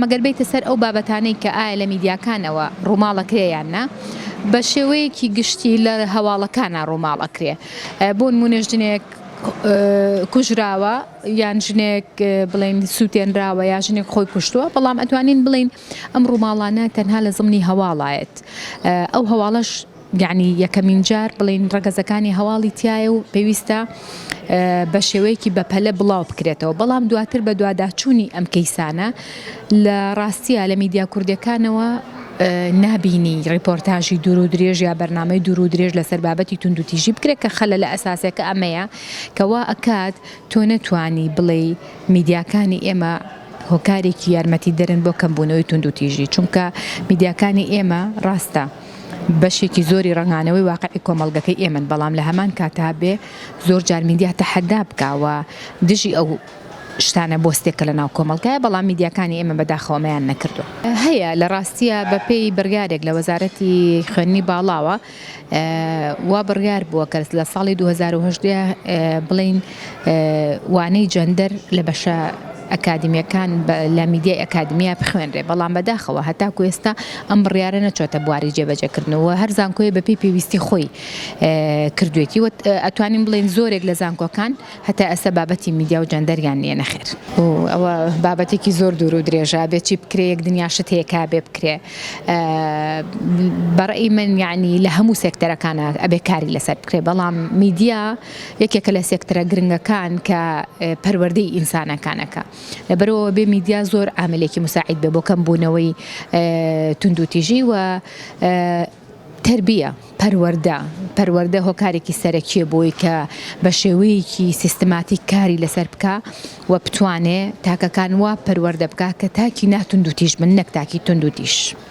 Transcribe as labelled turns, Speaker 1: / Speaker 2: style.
Speaker 1: مەگەر بێیتە سەر ئەو بابەتانەی کە ئایا لە میدیاکانەوە ڕووماڵ ئەکرێ یان نا، بە شێوەیەکی گشتی لە هەواڵەکانا ڕووماڵ ئەکرێ. بۆ نموونە ژنێک کوژراوە یان ژنێک بڵێین سووتێنراوە یا ژنێک خۆی کوشتووە، بەڵام ئەتوانین بڵێین ئەم ڕووماڵانە تەنها لە زمنی هەواڵایەت. ئەو هەواڵەش یەعنی یەکەمین جار بڵێین ڕەگەزەکانی هەواڵی تیایە و پێویستە بە شێوەیەکی بەپەلە بڵاو بکرێتەوە، بەڵام دواتر بەدواداچوونی ئەم کەیسانە لە ڕاستیا لە میدیا کوردیەکانەوە نابینی ڕیپۆرتاژی دوور و درێژ یا بەرنامەی دوور و درێژ لەسەر بابەتی توندوتیژی بکرێت کە خەلەلە ئەساسیەکە ئەمەیە کە وا ئەکات تۆ نەتوانی بڵێی میدیاکانی ئێمە هۆکارێکی یارمەتیدەرن بۆ کەمبوونەوەی توندوتیژی چونکە میدیاکانی ئێمە ڕاستە بەشێکی زۆری ڕەنگانەوەی واقعی کۆمەڵگەکەی ئێمەن، بەڵام لە هەمان کاتا بێ زۆر جار میدیا تەحەدا بکا و دژی ئەو شتانە بوەستێ کە لە ناو کۆمەڵگایە، بەڵام میدیاکانی ئێمە بەداخەوە ئەمەیان نەکردووە. هەیە، لە ڕاستیا بە پێی بڕیارێک لە وەزارەتی خوێندنی باڵاوە وا بڕیار بووە کە لە ساڵی 2018 بڵێین وانەی جەندەر لە بەشە ئەکادیمیەکان لە میدیای ئەکادیمیا بخوێنرێ، بەڵام بەداخەوە هەتاکو ئێستا ئەم بڕیارە نەچۆتە بواری جێبەجێکردنەوە هەر زانکۆیە بەپێی پێویستی خۆی کردوێتی و ئەتوانین بڵێین زۆرێک لە زانکۆکان هەتا ئێستا بابەتی میدیا و جەندەریان نییە نەخێر. ئەوە بابەتێکی زۆر دوور و درێژە بێ چی بکرێ یەک دنیا شت هەیە کا بێ بکرێ بەڕئی من یعنی لە هەموو سێکتەرەکانە ئەبێ کاری لەسەر بکرێ بەڵام میدیا یەکێکە لە سێکتەرە گرنگەکان کە پەروەردەی ئینسانەکانەکە لەبەرئەوە بێ میدیا زۆر عاملێکی مساعید بێ بۆ کەمبوونەوەی توندوتیژی و تەربیە پەروەردە پەروەردە هۆکارێکی سەرەکیە بۆی کە بە شێوەیەکی سیستماتیک کاری لەسەر بکە و بتوانێ تاکەکان وا پەروەردە بکە کە تاکی ناتوندوتیژ بن نەک تاکی توندوتیژ.